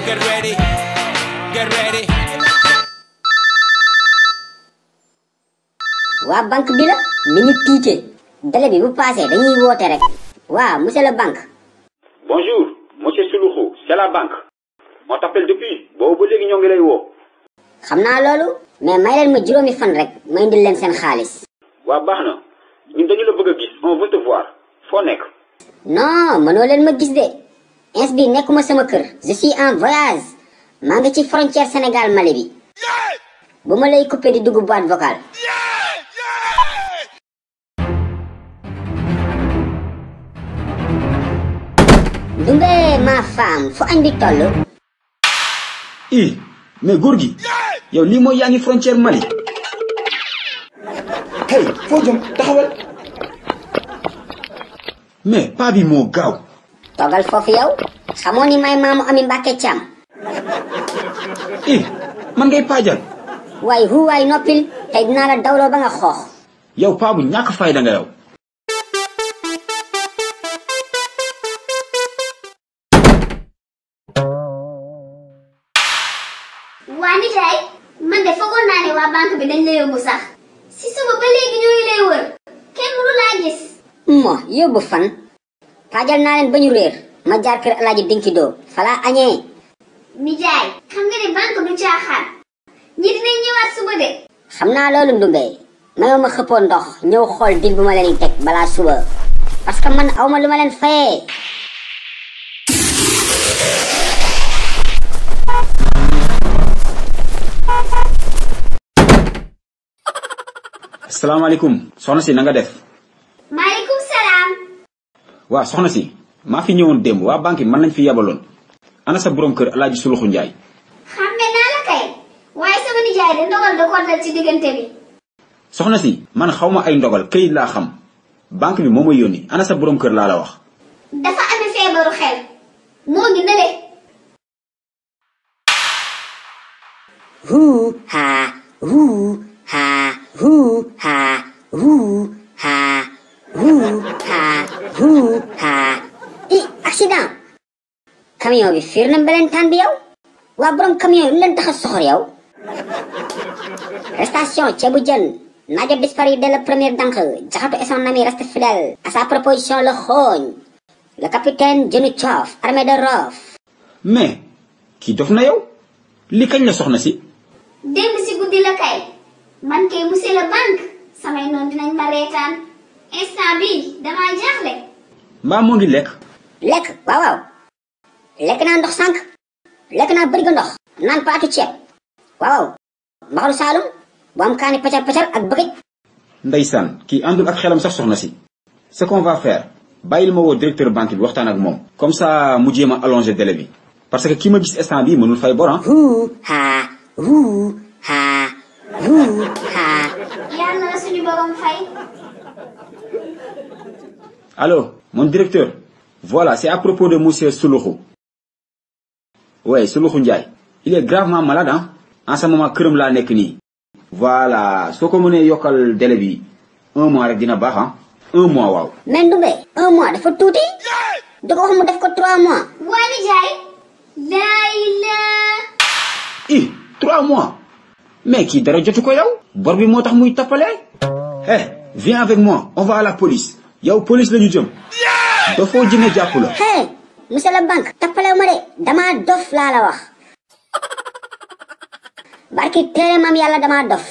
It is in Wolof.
Get ready. Get ready. waa banque bi la ni ñu tiite délai bi bu passé dañuy woote rek waaw monsieur le banque. Bonjour, monsieur Souloukhou, c'est la banque. On t'appelle depuis. Boobu ba léegi ñoo ngi lay woo. xam naa loolu mais may leen ma juróomi fan rek ma indil leen seen xaalis. waa baax na ñun dañu la bëgg a gis on veut te voir foo nekk. non mënoo leen ma gis de ins bi nekkuma sama kër je suis en voyage maa ngi ci frontière Sénégal Mali bi bu ma lay coupé di dugg boîte vocale. Ndumbe ma femme fu añ bi toll. mais góor gi yow lii mooy yaa ngi frontière Mali. hey foo jëm taxawal. mais paa bi moo gaaw. toogal foofu yow xamoo ni may maamu Ami Mbàkke Caam. man ngay paajal. waay hu waay noppil tey dinaa la dawloo ba nga xoox. yow paa bu ñàkk fayda nga yow. waa nijaay man de foogoon naa ne waa banque bi dañ la yóbbu sax si suba ba léegi ñoo ngi lay wër kenn mënu laa gis. mo yóbbu fan paajal naa leen ba ñu réer ma jaar kër Alaaji Dinki Doo falaa añee. nijaay xam nga ne banque du caaxaan ñi dinañ ñëwaat suba de. xam naa loolu Ndumbe mayoo ma xëppoo ndox ñëw xool dil bu ma leen teg balaa suba parce que man awma lu ma leen fayee. asalaamaaleykum soxna si na nga def. maaleykum salaam. waaw soxna si maa fi ñëwoon démb waa banque bi man lañ fi yabaloon ana sa borom kër Alaaji Souloukhou Ndiaye. xàmme naa la kay waaye sama nijaay de ndogal da ko dal ci diggante bi. soxna si man xaw ma ay ndogal këyit laa xam banque bi moo ma yónni ana sa borom kër laa la wax. dafa amee feebaru xel moo ngi nële. huu haa huu haa huu haa huu haa huu haa huu haa. accident. camion bi fiir na mbelentaan bi yow. waa borom camion yi lu leen tax a soxor yow. prestation ceebu jën. Nadio disparu dès le premier d'entre eux. Diakhatou et son ami restent fidèles à sa proposition le xooñ. Le capitaine Jenu Thiof armé de rof. mais kii dof na yow li kañ la soxna si. démb si guddi la kay man kay monsieur la banque samay noonu dinañ ma reetaan instant bii damaa jaaxle. mbaa moo ngi lekk. lekk waaw waaw lekk naa ndox sànq lekk naa bërigo ndox naan paatu ceeb waaw mbaxalu Saalum bu am kaani pacar pacar ak bëgëj. ndeysaan kii àndul ak xelam sax soxna si. ce qu'on va faire bàyyil ma woo directeur banque bi waxtaan ak moom. comme ça mu jéem a allonger délai bi parce que ki ma gis instant bi mënul fay bor. huu haa huu haa huu haa. yàlla na suñu borom fay. allô mon directeur voilà c'est à propos de monsieur Souloukhou. ouais Souloukhou Ndiaye il est gravement malade hein en ce moment këram laa nekk nii. voilà soo ko mënee yokkal délai bi 1 mois rek dina baax ah 1 mois waaw. mais Ndumbe 1 mois dafa tuuti. da ko wax mu def ko 3 mois. waa nijaay. laay la. 3 mois. mais kii dara jotu ko yow. bor bi moo tax muy tappalee. viens avec moi on va à la police. yow police la ñu jëm. dafoo jëmee jàpp la. monsieur la banque. tappalew ma de damaa dof laa la wax. barki téere maam yàlla damaa dof.